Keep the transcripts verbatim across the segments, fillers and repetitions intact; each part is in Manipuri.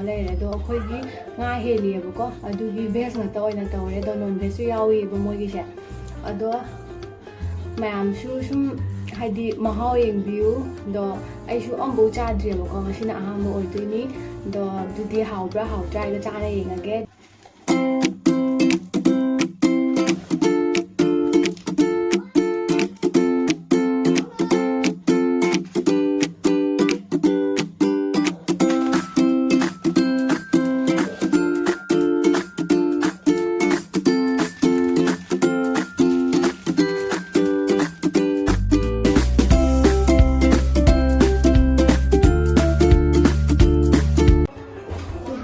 ꯂꯩꯔꯦ꯫ ꯑꯗꯣ ꯑꯩꯈꯣꯏꯒꯤ ꯉꯥ ꯍꯦꯜꯂꯤꯑꯕꯀꯣ, ꯑꯗꯨꯒꯤ ꯚꯦꯖ ꯉꯥꯛꯇ ꯑꯣꯏꯅ ꯇꯧꯔꯦ꯫ ꯑꯗꯣ ꯅꯣꯟ ꯚꯦꯖꯁꯨ ꯌꯥꯎꯔꯤꯑꯕ ꯃꯣꯏꯒꯤꯁꯦ꯫ ꯑꯗꯣ ꯃꯌꯥꯝꯁꯨ ꯁꯨꯝ, ꯍꯥꯏꯗꯤ, ꯃꯍꯥꯎ ꯌꯦꯡꯕꯤꯌꯨ꯫ ꯑꯗꯣ ꯑꯩꯁꯨ ꯑꯃꯐꯥꯎ ꯆꯥꯗ꯭ꯔꯤꯑꯕꯀꯣ, ꯉꯁꯤꯅ ꯑꯍꯥꯟꯕ ꯑꯣꯏꯗꯣꯏꯅꯤ꯫ ꯑꯗꯣ ꯑꯗꯨꯗꯤ ꯍꯥꯎꯕ꯭ꯔꯥ ꯍꯥꯎꯇ꯭ꯔꯥ ꯍꯥꯏꯗꯣ ꯆꯥꯔ ꯌꯦꯡꯉꯒꯦ꯫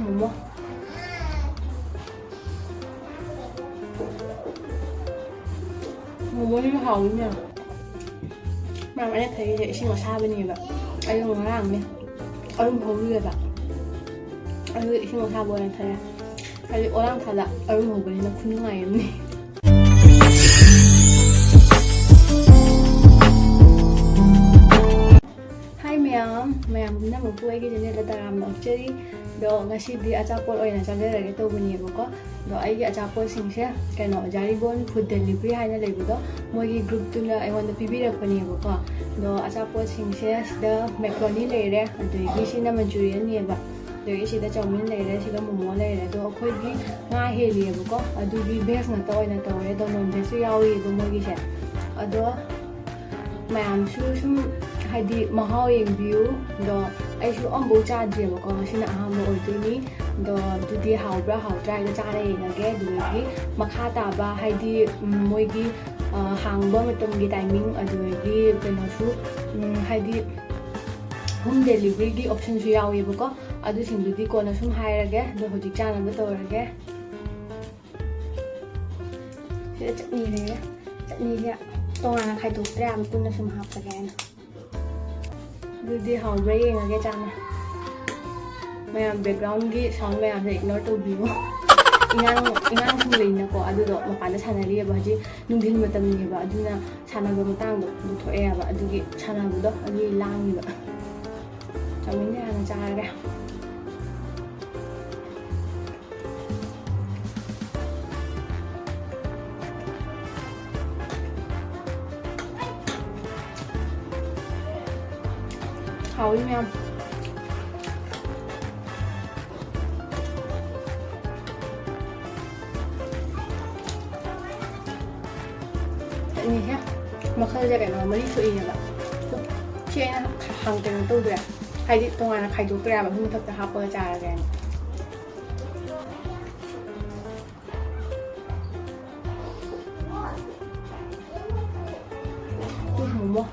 ꯃꯣꯃꯣ꯫ ꯃꯣꯃꯣꯁꯤꯁꯨ ꯍꯥꯎꯋꯤꯅꯦ꯫ ꯃꯌꯥꯝ ꯑꯩꯅ ꯊꯛꯏꯁꯦ ꯏꯁꯤꯡ ꯑꯁꯥꯕꯅꯦꯕ꯫ ꯑꯩꯗꯣ ꯉꯔꯥꯡꯅꯦ ꯑꯔꯨꯝ ꯍꯧꯔꯨꯔꯦꯕ꯫ ꯑꯗꯨ ꯏꯁꯤꯡ ꯑꯁꯥꯕ ꯑꯣꯏꯅ ꯊꯛꯑꯦ꯫ ꯍꯥꯏꯗꯤ ꯑꯣꯂꯥꯡ ꯊꯥꯗ ꯑꯔꯨꯝ ꯍꯧꯕꯅꯤꯅ ꯈꯨꯅꯨꯡꯉꯥꯏ ꯑꯃꯅꯤ꯫ ꯍꯥꯏ ꯃꯌꯥꯝ, ꯃꯌꯥꯝ ꯄꯨꯝꯅꯃꯛꯄꯨ ꯑꯩꯒꯤ ꯆꯦꯅꯦꯜꯗ ꯇꯔꯥꯝꯅ ꯑꯣꯛꯆꯔꯤ꯫ ꯑꯗꯣ ꯉꯁꯤꯗꯤ ꯑꯆꯥꯄꯣꯠ ꯑꯣꯏꯅ ꯆꯥꯖꯔꯒꯦ ꯇꯧꯕꯅꯦꯕꯀꯣ꯫ ꯑꯗꯣ ꯑꯩꯒꯤ ꯑꯆꯥꯄꯣꯠꯁꯤꯡꯁꯦ ꯀꯩꯅꯣ, ꯖꯥꯔꯤꯕꯣꯟ ꯐꯨꯗ ꯗꯦꯂꯤꯚꯔꯤ ꯍꯥꯏꯅ ꯂꯩꯕꯗꯣ, ꯃꯣꯏꯒꯤ ꯒ꯭ꯔꯨꯞꯇꯨꯅ ꯑꯩꯉꯣꯟꯗ ꯄꯤꯕꯤꯔꯛꯄꯅꯦꯕꯀꯣ꯫ ꯑꯗꯣ ꯑꯆꯥꯄꯣꯠꯁꯤꯡꯁꯦ ꯁꯤꯗ ꯃꯦꯀ꯭ꯔꯣꯅꯤ ꯂꯩꯔꯦ, ꯑꯗꯒꯤ ꯁꯤꯅ ꯃꯟꯆꯨꯔꯤꯌꯟꯅꯦꯕ, ꯑꯗꯒꯤ ꯁꯤꯗ ꯆꯧꯃꯤꯟ ꯂꯩꯔꯦ, ꯁꯤꯗ ꯃꯣꯃꯣ ꯂꯩꯔꯦ꯫ ꯑꯗꯣ ꯑꯩꯈꯣꯏꯒꯤ ꯉꯥ ꯍꯦꯜꯂꯤꯑꯕꯀꯣ, ꯑꯗꯨꯒꯤ ꯚꯦꯖ ꯉꯥꯛꯇ ꯑꯣꯏꯅ ꯇꯧꯔꯦ꯫ ꯑꯗꯣ ꯅꯣꯟ ꯚꯦꯖꯁꯨ ꯌꯥꯎꯔꯤꯑꯕ ꯃꯣꯏꯒꯤꯁꯦ꯫ ꯑꯗꯣ ꯃꯌꯥꯝꯁꯨ ꯁꯨꯝ, ꯍꯥꯏꯗꯤ, ꯃꯍꯥꯎ ꯌꯦꯡꯕꯤꯌꯨ꯫ ꯑꯗꯣ ꯑꯩꯁꯨ ꯑꯃꯐꯥꯎ ꯆꯥꯗ꯭ꯔꯤꯑꯕꯀꯣ, ꯉꯁꯤꯅ ꯑꯍꯥꯟꯕ ꯑꯣꯏꯗꯣꯏꯅꯤ꯫ ꯑꯗꯣ ꯑꯗꯨꯗꯤ ꯍꯥꯎꯕ꯭ꯔꯥ ꯍꯥꯎꯇ꯭ꯔꯥ ꯍꯥꯏꯗꯣ ꯆꯥꯔ ꯌꯦꯡꯉꯒꯦ꯫ ꯑꯗꯨꯗꯒꯤ ꯃꯈꯥ ꯇꯥꯕ, ꯍꯥꯏꯗꯤ, ꯎꯝ, ꯃꯣꯏꯒꯤ, ꯑ, ꯍꯥꯡꯕ ꯃꯇꯝꯒꯤ ꯇꯥꯏꯃꯤꯡ, ꯑꯗꯨꯗꯒꯤ ꯀꯩꯅꯣꯁꯨ, ꯎꯝ, ꯍꯥꯏꯗꯤ, ꯍꯣꯝ ꯗꯦꯂꯤꯚꯔꯤꯒꯤ ꯑꯣꯞꯁꯟꯁꯨ ꯌꯥꯎꯋꯦꯕꯀꯣ꯫ ꯑꯗꯨꯁꯤꯡꯗꯨꯗꯤ ꯀꯣꯟꯅ ꯁꯨꯝ ꯍꯥꯏꯔꯒꯦ꯫ ꯑꯗꯣ ꯍꯧꯖꯤꯛ ꯆꯥꯅꯕ ꯇꯧꯔꯒꯦ꯫ ꯁꯤꯗ ꯆꯠꯅꯤ ꯂꯩꯔꯦ꯫ ꯆꯠꯅꯤꯁꯦ ꯇꯣꯉꯥꯟꯅ ꯈꯥꯏꯗꯣꯛꯇ꯭ꯔꯦ, ꯑꯗꯨꯝ ꯄꯨꯟꯅ ꯁꯨꯝ ꯍꯥꯞꯄꯒꯦ ꯍꯥꯏꯅ꯫ ꯑꯗꯨꯗꯤ ꯍꯥꯎꯕ꯭ꯔꯥ ꯌꯦꯡꯉꯒꯦ ꯆꯥꯅ꯫ ꯃꯌꯥꯝ, ꯕꯦꯛꯒ꯭ꯔꯥꯎꯟꯒꯤ ꯁꯥꯎꯟ ꯃꯌꯥꯝꯁꯦ ꯏꯒꯅꯣꯔ ꯇꯧꯕꯤꯌꯨ꯫ ꯏꯉꯥꯡ, ꯏꯉꯥꯡꯁꯤꯡ ꯂꯩꯅꯀꯣ, ꯑꯗꯨꯗꯣ ꯃꯄꯥꯟꯗ ꯁꯥꯟꯅꯔꯤꯑꯕ꯫ ꯍꯧꯖꯤꯛ ꯅꯨꯡꯊꯤꯜ ꯃꯇꯝꯅꯦꯕ, ꯑꯗꯨꯅ ꯁꯥꯟꯅꯕ ꯃꯇꯥꯡꯗꯣ ꯑꯗꯨ ꯊꯣꯛꯑꯦꯕ, ꯑꯗꯨꯒꯤ ꯁꯥꯟꯅꯕꯗꯣ ꯑꯗꯨꯒꯤ ꯂꯥꯡꯉꯤꯕ꯫ ꯆꯥꯎꯃꯤꯟꯁꯦ ꯍꯥꯟꯅ ꯆꯥꯔꯒꯦ꯫ ꯍꯥꯎꯏ ꯃꯌꯥꯝ꯫ ꯆꯠꯅꯤꯁꯦ ꯃꯈꯜꯁꯦ ꯀꯩꯅꯣ ꯃꯔꯤ ꯊꯣꯛꯏꯅꯦꯕ꯫ ꯁꯤ ꯑꯩꯅ ꯍꯥꯡ ꯀꯩꯅꯣ ꯇꯧꯗ꯭ꯔꯦ, ꯍꯥꯏꯗꯤ ꯇꯣꯉꯥꯟꯅ ꯈꯥꯏꯗꯣꯛꯇ꯭ꯔꯦꯕ, ꯑꯗꯨ ꯃꯊꯛꯇ ꯍꯥꯞꯄꯒ ꯆꯥꯔꯒꯦꯅ꯫ ꯃꯣꯃꯣ꯫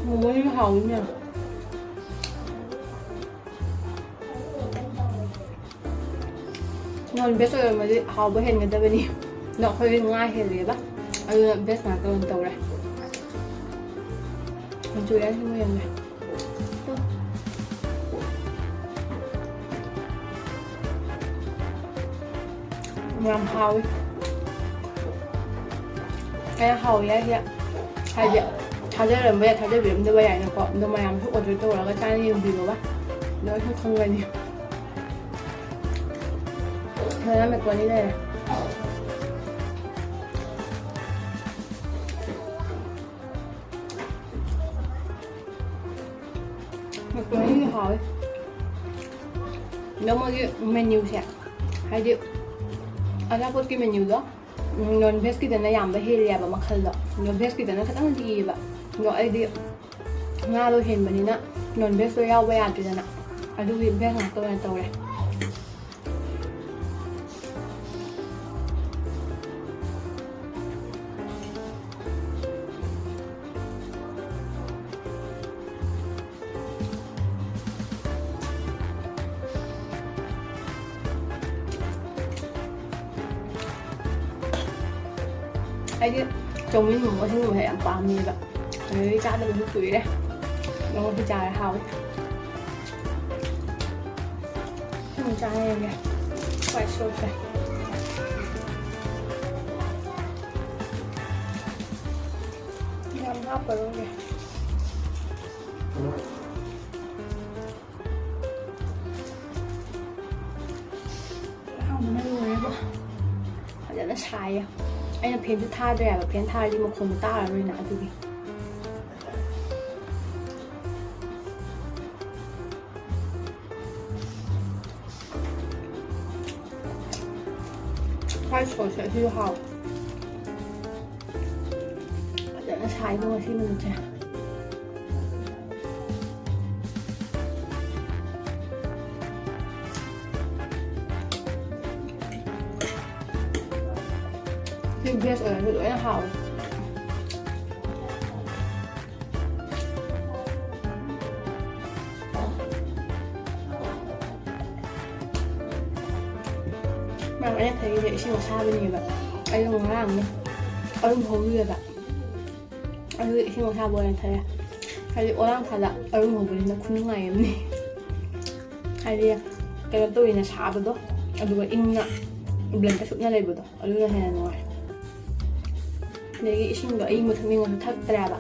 ꯃꯣꯃꯣꯁꯤꯁꯨ ꯍꯥꯎꯋꯤꯅꯦ꯫ ꯅꯣꯟ ꯚꯦꯖ ꯑꯣꯏꯔꯝꯃꯗꯤ ꯍꯥꯎꯕ ꯍꯦꯟꯒꯗꯕꯅꯤ꯫ ꯑꯗꯣ ꯑꯩꯈꯣꯏꯗꯤ ꯉꯥ ꯍꯦꯜꯂꯦꯕ꯫ ꯑꯗꯨꯅ ꯚꯦꯖ ꯉꯥꯛꯇ ꯑꯣꯏꯅ ꯇꯧꯔꯦ꯫ ꯃꯟꯆꯨꯔꯤꯌꯥꯟꯁꯤꯃ ꯌꯦꯡꯒꯦ꯫ ꯌꯥꯝ ꯍꯥꯎꯋꯤ꯫ ꯑꯩꯅ ꯍꯥꯎꯋꯤ ꯍꯥꯏꯁꯦ, ꯍꯥꯏꯗꯤ, ꯊꯥꯖꯔꯝꯕ ꯌꯥꯏ, ꯊꯥꯖꯕꯤꯔꯝꯗꯕ ꯌꯥꯏꯅꯀꯣ꯫ ꯑꯗꯣ ꯃꯌꯥꯝꯁꯨ order ꯇꯧꯔꯒ ꯆꯥꯅ ꯌꯦꯡꯕꯤꯔꯣꯕ꯫ ꯅꯣꯏꯁꯨ ꯈꯪꯒꯅꯤ꯫ ꯐꯖꯅ ꯃꯦꯀ꯭ꯔꯣꯅꯤ ꯂꯩꯔꯦ꯫ ꯃꯦꯀ꯭ꯔꯣꯅꯤꯁꯨ ꯍꯥꯎꯋꯦ꯫ ꯑꯗꯣ ꯃꯣꯏꯒꯤ ꯃꯦꯅ꯭ꯌꯨꯁꯦ, ꯍꯥꯏꯗꯤ ꯑꯆꯥꯄꯣꯠꯀꯤ ꯃꯦꯅ꯭ꯌꯨꯗꯣ, ꯎꯝ, ꯅꯣꯟ ꯚꯦꯖꯀꯤꯗꯅ ꯌꯥꯝꯕ ꯍꯦꯜꯂꯦꯕ ꯃꯈꯜꯗꯣ꯫ ꯅꯣꯟ ꯚꯦꯖꯀꯤꯗꯅ ꯈꯤꯇꯪ ꯂꯤꯛꯑꯦꯕ꯫ ꯑꯗꯣ ꯑꯩꯗꯤ ꯉꯥꯗꯣ ꯍꯦꯟꯕꯅꯤꯅ ꯅꯣꯟ ꯚꯦꯖꯇꯣ ꯌꯥꯎꯕ ꯌꯥꯗꯦꯗꯅ꯫ ꯑꯗꯨꯒꯤ ꯚꯦꯖ ꯉꯥꯛꯇ ꯑꯣꯏꯅ ꯇꯧꯔꯦ꯫ ꯑꯩꯗꯤ ꯆꯧꯃꯤꯟ ꯃꯣꯃꯣ ꯑꯁꯤꯒꯨꯝꯕꯁꯦ ꯌꯥꯝ ꯄꯥꯝꯃꯦꯕ꯫ ꯑꯗꯨꯗꯒꯤ ꯆꯥꯗꯕꯁꯨ ꯀꯨꯏꯔꯦ꯫ ꯃꯣꯃꯣꯁꯤ ꯆꯥꯔꯦ, ꯍꯥꯎꯋꯦ꯫ ꯁꯤꯃ ꯆꯥꯔꯒꯦ꯫ ꯍꯣꯏ, ꯁꯣꯏꯁꯦ꯫ ꯌꯥꯝ ꯍꯥꯞꯄꯔꯣꯏꯒꯦ꯫ ꯍꯥꯎꯕꯅ ꯂꯣꯏꯔꯦꯕꯣ꯫ ꯐꯖꯅ ꯁꯥꯏꯌꯦ꯫ ꯑꯩꯅ ꯐꯦꯟꯁꯨ ꯊꯥꯗ꯭ꯔꯦ ꯍꯥꯏꯕ, ꯐꯦꯟ ꯊꯥꯔꯗꯤ ꯃꯈꯣꯟꯗꯣ ꯇꯥꯔꯔꯣꯏꯅ, ꯑꯗꯨꯒꯤ꯫ ꯍ꯭ꯋꯥꯏꯠ ꯁꯣꯁꯁꯦ ꯑꯁꯤꯁꯨ ꯍꯥꯎꯋꯦ꯫ ꯐꯖꯅ ꯁꯥꯏꯕ ꯉꯁꯤ ꯅꯨꯃꯤꯠꯁꯦ꯫ ꯁꯤ ꯕꯦꯁ ꯑꯣꯏꯔꯁꯨ ꯂꯣꯏꯅ ꯍꯥꯎꯋꯦ꯫ ꯃꯌꯥꯝ ꯑꯩꯅ ꯊꯛꯏꯁꯦ ꯏꯁꯤꯡ ꯑꯁꯥꯕꯅꯦꯕ꯫ ꯑꯩꯗꯣ ꯉꯔꯥꯡꯅꯦ ꯑꯔꯨꯝ ꯍꯧꯔꯨꯏꯌꯦꯕ꯫ ꯑꯗꯨꯒꯤ ꯏꯁꯤꯡ ꯑꯁꯥꯕ ꯑꯣꯏꯅ ꯊꯛꯑꯦ꯫ ꯍꯥꯏꯗꯤ ꯑꯣꯂꯥꯡ ꯊꯥꯗ ꯑꯔꯨꯝ ꯍꯧꯕꯅꯤꯅ ꯈꯨꯅꯨꯡꯉꯥꯏ ꯑꯃꯅꯤ꯫ ꯍꯥꯏꯗꯤ ꯀꯩꯅꯣ ꯇꯧꯋꯤꯅ ꯁꯥꯕꯗꯣ, ꯑꯗꯨꯒ ꯏꯪꯅ blanket ꯁꯨꯞꯅ ꯂꯩꯕꯗꯣ, ꯑꯗꯨꯅ ꯍꯦꯟꯅ ꯅꯨꯡꯉꯥꯏ꯫ ꯑꯗꯒꯤ ꯏꯁꯤꯡꯗꯣ ꯑꯏꯪꯕ ꯊꯛꯅꯤꯡꯉꯁꯨ ꯊꯛꯇ꯭ꯔꯦꯕ꯫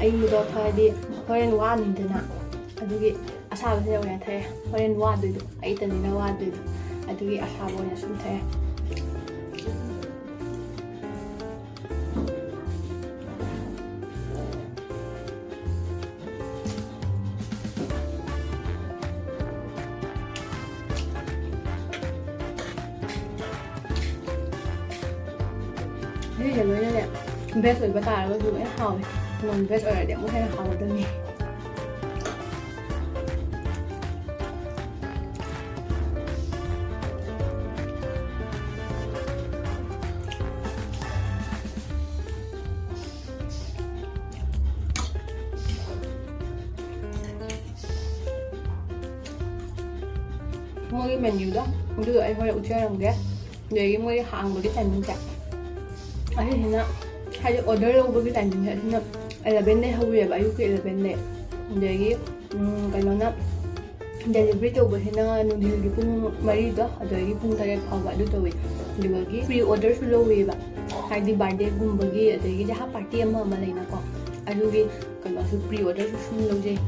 ꯑꯏꯪꯕꯗꯣ ꯊꯛꯑꯗꯤ ꯍꯣꯔꯦꯟ ꯋꯥꯅꯤꯗꯅ, ꯑꯗꯨꯒꯤ ꯑꯁꯥꯕꯁꯤꯗ ꯑꯣꯏꯅ ꯊꯛꯑꯦ꯫ ꯍꯣꯔꯦꯟ ꯋꯥꯗꯣꯏꯗꯣ ꯑꯩꯇꯅꯤꯅ ꯋꯥꯗꯣꯏꯗꯣ, ꯑꯗꯨꯒꯤ ꯑꯁꯥꯕ ꯑꯣꯏꯅ ꯁꯨꯝ ꯊꯛꯑꯦ꯫ ꯑꯁꯤꯁꯦ ꯂꯣꯏꯅꯅꯦ ꯚꯦꯖ ꯑꯣꯏꯕ ꯇꯥꯔꯒꯁꯨ ꯂꯣꯏꯅ ꯍꯥꯎꯋꯦ꯫ ꯅꯣꯟ ꯚꯦꯖ ꯑꯣꯏꯔꯗꯤ ꯑꯃꯨꯛ ꯍꯦꯟꯅ ꯍꯥꯎꯒꯗꯕꯅꯤ꯫ ꯃꯣꯏꯒꯤ ꯃꯦꯅ꯭ꯌꯨꯗꯣ ꯑꯗꯨꯗꯣ ꯑꯩ ꯍꯣꯔꯦꯟ ꯎꯠꯆꯔꯝꯒꯦ꯫ ꯑꯗꯒꯤ ꯃꯣꯏꯒꯤ ꯍꯥꯡꯕꯒꯤ ꯇꯥꯏꯃꯤꯡꯁꯦ, ꯑꯁꯤꯁꯤꯅ ꯍꯥꯏꯗꯤ ꯑꯣꯔꯗꯔ ꯂꯧꯕꯒꯤ ꯇꯥꯏꯃꯤꯡꯁꯦ ꯑꯁꯤꯅ ꯑꯦꯂꯚꯦꯟꯗꯩ ꯍꯧꯔꯦꯕ, ꯑꯌꯨꯛꯀꯤ ꯑꯦꯂꯚꯦꯟꯗꯩ꯫ ꯑꯗꯒꯤ ꯎꯝ, ꯀꯩꯅꯣꯅ ꯗꯦꯂꯤꯚꯔꯤ ꯇꯧꯕꯁꯤꯅ ꯅꯨꯡꯊꯤꯜꯒꯤ ꯄꯨꯡ ꯃꯔꯤꯗꯣ, ꯑꯗꯨꯗꯒꯤ ꯄꯨꯡ ꯇꯔꯦꯠ ꯐꯥꯎꯕ ꯑꯗꯨ ꯇꯧꯋꯤ꯫ ꯑꯗꯨꯗꯒꯤ ꯄ꯭ꯔꯤ ꯑꯣꯔꯗꯔꯁꯨ ꯂꯧꯋꯦꯕ, ꯍꯥꯏꯗꯤ ꯕꯥꯔꯗꯦꯒꯨꯝꯕꯒꯤ, ꯑꯗꯒꯤ ꯆꯍꯥ ꯄꯥꯔꯇꯤ ꯑꯃ ꯑꯃ ꯂꯩꯅꯀꯣ, ꯑꯗꯨꯒꯤ ꯀꯩꯅꯣꯁꯨ ꯄ꯭ꯔꯤ ꯑꯣꯔꯗꯔꯁꯨ ꯁꯨꯝ ꯂꯧꯖꯩ꯫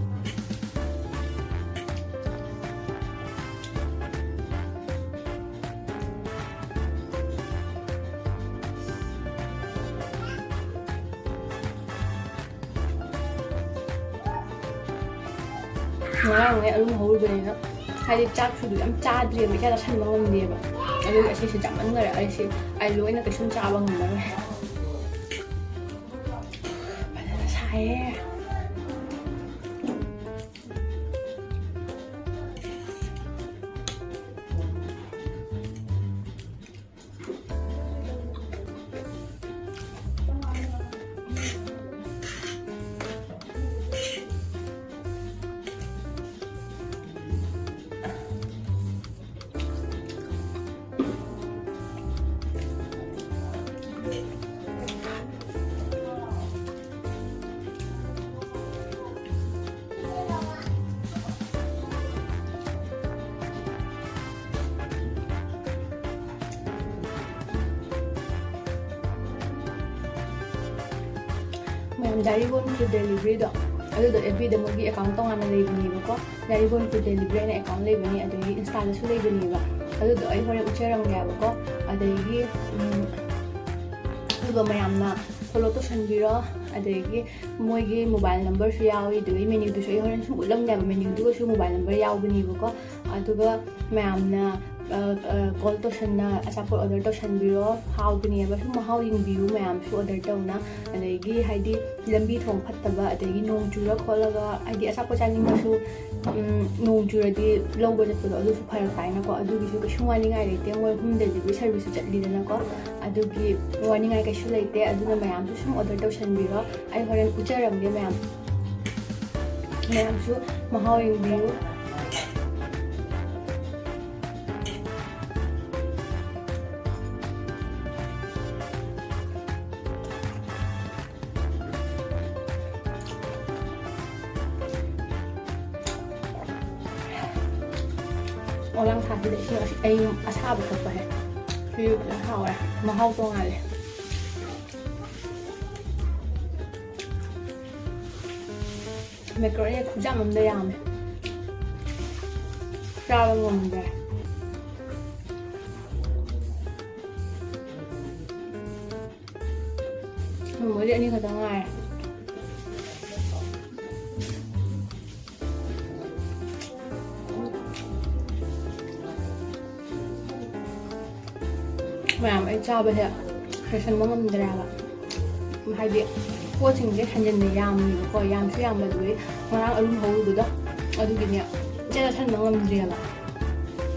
ꯉꯔꯥꯡꯅꯦ ꯑꯂꯨ ꯍꯧꯔꯨꯕꯅꯤꯅ, ꯍꯥꯏꯗꯤ ꯆꯥꯛꯁꯨ ꯌꯥꯝ ꯆꯥꯗ꯭ꯔꯦꯕ, ꯏꯆꯥ ꯆꯥꯁꯟꯕ ꯉꯝꯗꯦꯕ꯫ ꯑꯗꯨꯒꯤ ꯑꯁꯤꯁꯦ ꯆꯥꯃꯟꯈꯔꯦ, ꯑꯩꯁꯦ ꯑꯂꯨ ꯑꯣꯏꯅ ꯀꯩꯁꯨꯝ ꯆꯥꯕ ꯉꯝꯃꯔꯣꯏ꯫ ꯐꯖꯅ ꯁꯥꯏꯌꯦ꯫ ꯃꯌꯥꯝ, ꯗꯥꯏꯔꯤꯒꯣꯟ ꯐꯨꯗ ꯗꯦꯂꯤꯚꯔꯤꯗꯣ, ꯑꯗꯨꯗꯣ ꯑꯦꯐ ꯕꯤꯗ ꯃꯣꯏꯒꯤ ꯑꯦꯀꯥꯎꯟ ꯇꯣꯉꯥꯟꯅ ꯂꯩꯕꯅꯦꯕꯀꯣ꯫ ꯗꯥꯏꯔꯤꯒꯣꯟ ꯐꯨꯗ ꯗꯦꯂꯤꯚꯔꯤ ꯍꯥꯏꯅ ꯑꯦꯀꯥꯎꯟ ꯂꯩꯕꯅꯤ, ꯑꯗꯒꯤ ꯏꯟꯁꯇꯥꯗꯁꯨ ꯂꯩꯕꯅꯦꯕ꯫ ꯑꯗꯨꯗꯣ ꯑꯩ ꯍꯣꯔꯦꯟ ꯎꯠꯆꯔꯝꯒꯦꯕꯀꯣ꯫ ꯑꯗꯒꯤ, ꯎꯝ, ꯑꯗꯨꯒ ꯃꯌꯥꯝꯅ ꯐꯣꯂꯣ ꯇꯧꯁꯟꯕꯤꯔꯣ꯫ ꯑꯗꯒꯤ ꯃꯣꯏꯒꯤ ꯃꯣꯕꯥꯏꯜ ꯅꯝꯕꯔꯁꯨ ꯌꯥꯎꯏ, ꯑꯗꯨꯒꯤ ꯃꯦꯅ꯭ꯌꯨꯗꯨꯁꯨ ꯑꯩ ꯍꯣꯔꯦꯟ ꯁꯨꯝ ꯎꯠꯂꯝꯒꯦꯕ꯫ ꯃꯦꯅ꯭ꯌꯨꯗꯨꯒꯁꯨ ꯃꯣꯕꯥꯏꯜ ꯅꯝꯕꯔ ꯌꯥꯎꯕꯅꯦꯕꯀꯣ꯫ ꯑꯗꯨꯒ ꯃꯌꯥꯝꯅ, ꯑ, ꯑ, ꯀꯣꯜ ꯇꯧꯁꯟꯅ ꯑꯆꯥꯄꯣꯠ ꯑꯣꯔꯗꯔ ꯇꯧꯁꯟꯕꯤꯔꯣ, ꯍꯥꯎꯕꯅꯦꯕ꯫ ꯁꯨꯝ ꯃꯍꯥꯎ ꯌꯦꯡꯕꯤꯌꯨ ꯃꯌꯥꯝꯁꯨ ꯑꯣꯔꯗꯔ ꯇꯧꯅ꯫ ꯑꯗꯒꯤ ꯍꯥꯏꯗꯤ ꯂꯝꯕꯤ ꯊꯣꯡ ꯐꯠꯇꯕ, ꯑꯗꯒꯤ ꯅꯣꯡ ꯆꯨꯔ ꯈꯣꯠꯂꯒ, ꯍꯥꯏꯗꯤ ꯑꯆꯥꯄꯣꯠ ꯆꯥꯅꯤꯡꯉꯁꯨ, ꯎꯝ, ꯅꯣꯡ ꯆꯨꯔꯗꯤ ꯂꯧꯕ ꯆꯠꯄꯗꯣ ꯑꯗꯨꯁꯨ ꯐꯔꯛ ꯇꯥꯏꯅꯀꯣ꯫ ꯑꯗꯨꯒꯤꯁꯨ ꯀꯩꯁꯨ ꯋꯥꯅꯤꯡꯉꯥꯏ ꯂꯩꯇꯦ, ꯃꯣꯏ ꯍꯣꯝ ꯗꯦꯂꯤꯚꯔꯤ ꯁꯔꯚꯤꯁꯁꯨ ꯆꯠꯂꯤꯗꯅꯀꯣ꯫ ꯑꯗꯨꯒꯤ ꯋꯥꯅꯤꯡꯉꯥꯏ ꯀꯩꯁꯨ ꯂꯩꯇꯦ꯫ ꯑꯗꯨꯅ ꯃꯌꯥꯝꯁꯨ ꯁꯨꯝ ꯑꯣꯔꯗꯔ ꯇꯧꯁꯟꯕꯤꯔꯣ꯫ ꯑꯩ ꯍꯣꯔꯦꯟ ꯎꯠꯆꯔꯝꯒꯦ ꯃꯌꯥꯝ꯫ ꯃꯌꯥꯝꯁꯨ ꯃꯍꯥꯎ ꯌꯦꯡꯕꯤꯌꯨ꯫ ꯑꯣꯂꯥꯡ ꯊꯥꯁꯤꯗ ꯏꯁꯤꯡ ꯑꯁ-, ꯑꯩ ꯑꯁꯥꯕ ꯊꯛꯄ ꯍꯦꯛ꯫ ꯁꯤꯁꯨ ꯐꯖꯅ ꯍꯥꯎꯔꯦ꯫ ꯃꯍꯥꯎ ꯇꯣꯉꯥꯜꯂꯦ꯫ ꯃꯦꯀ꯭ꯔꯣꯅꯤ ꯈꯨꯌꯥꯝ ꯑꯃꯗ ꯌꯥꯝꯃꯦ꯫ ꯆꯥꯕ ꯉꯝꯗ꯭ꯔꯦ꯫ ꯃꯣꯏꯗꯤ ꯑꯅꯤ ꯈꯛꯇ ꯉꯥꯏꯔꯦ꯫ ꯃꯌꯥꯝ ꯑꯩ ꯆꯥꯕꯁꯦ ꯂꯣꯏꯁꯟꯕ ꯉꯝꯗ꯭ꯔꯦꯕ꯫ ꯍꯥꯏꯗꯤ ꯄꯣꯠꯁꯤꯡꯁꯦ ꯍꯦꯟꯖꯤꯟꯅ ꯌꯥꯝꯃꯦꯕꯀꯣ, ꯌꯥꯝꯁꯨ ꯌꯥꯝꯕ, ꯑꯗꯨꯒꯤ ꯉꯔꯥꯡ ꯑꯔꯨꯝ ꯍꯧꯔꯨꯕꯗꯣ ꯑꯗꯨꯒꯤꯅꯦ ꯏꯆꯥ ꯆꯥꯁꯟꯕ ꯉꯝꯗ꯭ꯔꯦꯕ꯫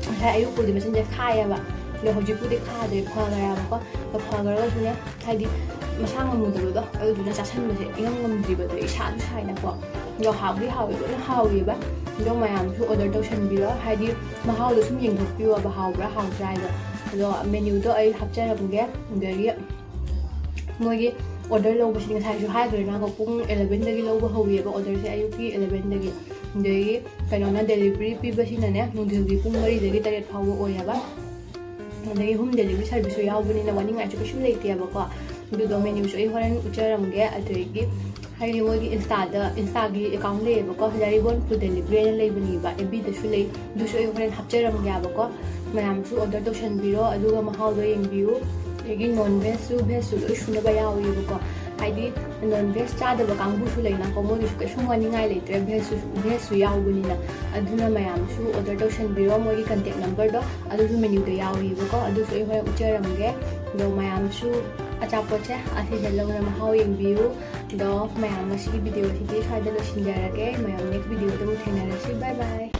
ꯉꯁꯥꯏ ꯑꯌꯨꯛꯄꯨꯗꯤ ꯃꯆꯤꯟꯁꯦ ꯈꯥꯏꯌꯦꯕ, ꯑꯗꯣ ꯍꯧꯖꯤꯛꯄꯨꯗꯤ ꯈꯥꯗ꯭ꯔꯦ, ꯐꯈ꯭ꯔꯦꯕꯀꯣ꯫ ꯑꯗꯣ ꯐꯈ꯭ꯔꯒꯁꯨꯅꯦ, ꯍꯥꯏꯗꯤ ꯃꯁꯥ ꯉꯝꯃꯨꯗꯕꯗꯣ, ꯑꯗꯨꯗꯨꯅ ꯆꯥꯁꯟꯕꯁꯦ ꯏꯉꯝ ꯉꯝꯗ꯭ꯔꯤꯕꯗꯣ, ꯏꯁꯥꯁꯨ ꯁꯥꯏꯅꯀꯣ꯫ ꯑꯗꯣ ꯍꯥꯎꯗꯤ ꯍꯥꯎꯋꯦ, ꯂꯣꯏꯅ ꯍꯥꯎꯋꯦꯕ꯫ ꯑꯗꯣ ꯃꯌꯥꯝꯁꯨ order ꯇꯧꯁꯟꯕꯤꯔꯣ, ꯍꯥꯏꯗꯤ ꯃꯍꯥꯎꯗꯣ ꯁꯨꯝ ꯌꯦꯡꯊꯣꯛꯄꯤꯌꯣꯕ, ꯍꯥꯎꯕ꯭ꯔꯥ ꯍꯥꯎꯇ꯭ꯔꯥ ꯍꯥꯏꯗꯣ꯫ ꯑꯗꯣ menu ꯗꯣ ꯑꯩ ꯍꯥꯞꯆꯔꯝꯒꯦ꯫ ꯑꯗꯒꯤ ꯃꯣꯏꯒꯤ order ꯂꯧꯕꯁꯤꯗꯤ ꯉꯁꯥꯏꯁꯨ ꯍꯥꯏꯈ꯭ꯔꯦꯅꯀꯣ, ꯄꯨꯡ eleven ꯗꯒꯤ ꯂꯧꯕ ꯍꯧꯋꯦꯕ order ꯁꯦ, ꯑꯌꯨꯛꯀꯤ eleven ꯗꯒꯤ꯫ ꯑꯗꯒꯤ ꯀꯩꯅꯣꯅ delivery ꯄꯤꯕꯁꯤꯅꯅꯦ, ꯅꯨꯡꯊꯤꯜꯒꯤ ꯄꯨꯡ ꯃꯔꯤꯗꯒꯤ ꯇꯔꯦꯠ ꯐꯥꯎꯕ ꯑꯣꯏꯌꯦꯕ꯫ ꯑꯗꯒꯤ home delivery service ꯁꯨ ꯌꯥꯎꯕꯅꯤꯅ ꯋꯥꯅꯤꯡꯉꯥꯏꯁꯨ ꯀꯩꯁꯨ ꯂꯩꯇꯦꯕꯀꯣ꯫ ꯑꯗꯨꯗꯣ menu ꯁꯨ ꯑꯩ ꯍꯣꯔꯦꯟ ꯎꯠꯆꯔꯝꯒꯦ꯫ ꯑꯗꯒꯤ ꯍꯥꯏꯗꯤ ꯃꯣꯏꯒꯤ Insta ꯗ, Insta ꯒꯤ account ꯂꯩꯌꯦꯕꯀꯣ, ꯌꯥꯔꯤꯕꯣꯟ Food Delivery ꯍꯥꯏꯅ ꯂꯩꯕꯅꯦꯕ, F B ꯗꯁꯨ ꯂꯩ, ꯑꯗꯨꯁꯨ ꯑꯩ ꯍꯣꯔꯦꯟ ꯍꯥꯞꯆꯔꯝꯒꯦꯕꯀꯣ꯫ ꯃꯌꯥꯝꯁꯨ order ꯇꯧꯁꯟꯕꯤꯔꯣ, ꯑꯗꯨꯒ ꯃꯍꯥꯎꯗꯣ ꯌꯦꯡꯕꯤꯌꯨ꯫ ꯑꯗꯒꯤ non veg ꯁꯨ veg ꯁꯨ ꯂꯣꯏ ꯁꯨꯅꯕ ꯌꯥꯎꯋꯦꯕꯀꯣ꯫ ꯍꯥꯏꯗꯤ non veg ꯆꯥꯗꯕ ꯀꯥꯡꯕꯨꯁꯨ ꯂꯩꯅꯀꯣ, ꯃꯣꯏꯒꯤꯁꯨ ꯀꯩꯁꯨꯝ ꯋꯥꯅꯤꯡꯉꯥꯏ ꯂꯩꯇ꯭ꯔꯦ, veg ꯁꯨ, veg ꯁꯨ ꯌꯥꯎꯕꯅꯤꯅ꯫ ꯑꯗꯨꯅ ꯃꯌꯥꯝꯁꯨ order ꯇꯧꯁꯟꯕꯤꯔꯣ, ꯃꯣꯏꯒꯤ contact number ꯗꯣ ꯑꯗꯨꯁꯨ menu ꯗ ꯌꯥꯎꯔꯤꯕꯀꯣ, ꯑꯗꯨꯁꯨ ꯑꯩ ꯍꯣꯔꯦꯟ ꯎꯠꯆꯔꯝꯒꯦ꯫ ꯑꯗꯣ ꯃꯌꯥꯝꯁꯨ ꯑꯆꯥꯄꯣꯠꯁꯦ ꯑꯁꯤꯗ ꯂꯧꯅ ꯃꯍꯥꯎ ꯌꯦꯡꯕꯤꯌꯨ꯫ ꯑꯗꯣ ꯃꯌꯥꯝ, ꯉꯁꯤꯒꯤ video ꯁꯤꯗꯤ ꯁ꯭ꯋꯥꯏꯗ ꯂꯣꯏꯁꯤꯟꯖꯔꯒꯦ꯫ ꯃꯌꯥꯝ next video ꯗ ꯑꯃꯨꯛ ꯊꯦꯡꯅꯔꯁꯤ꯫ Bye bye꯫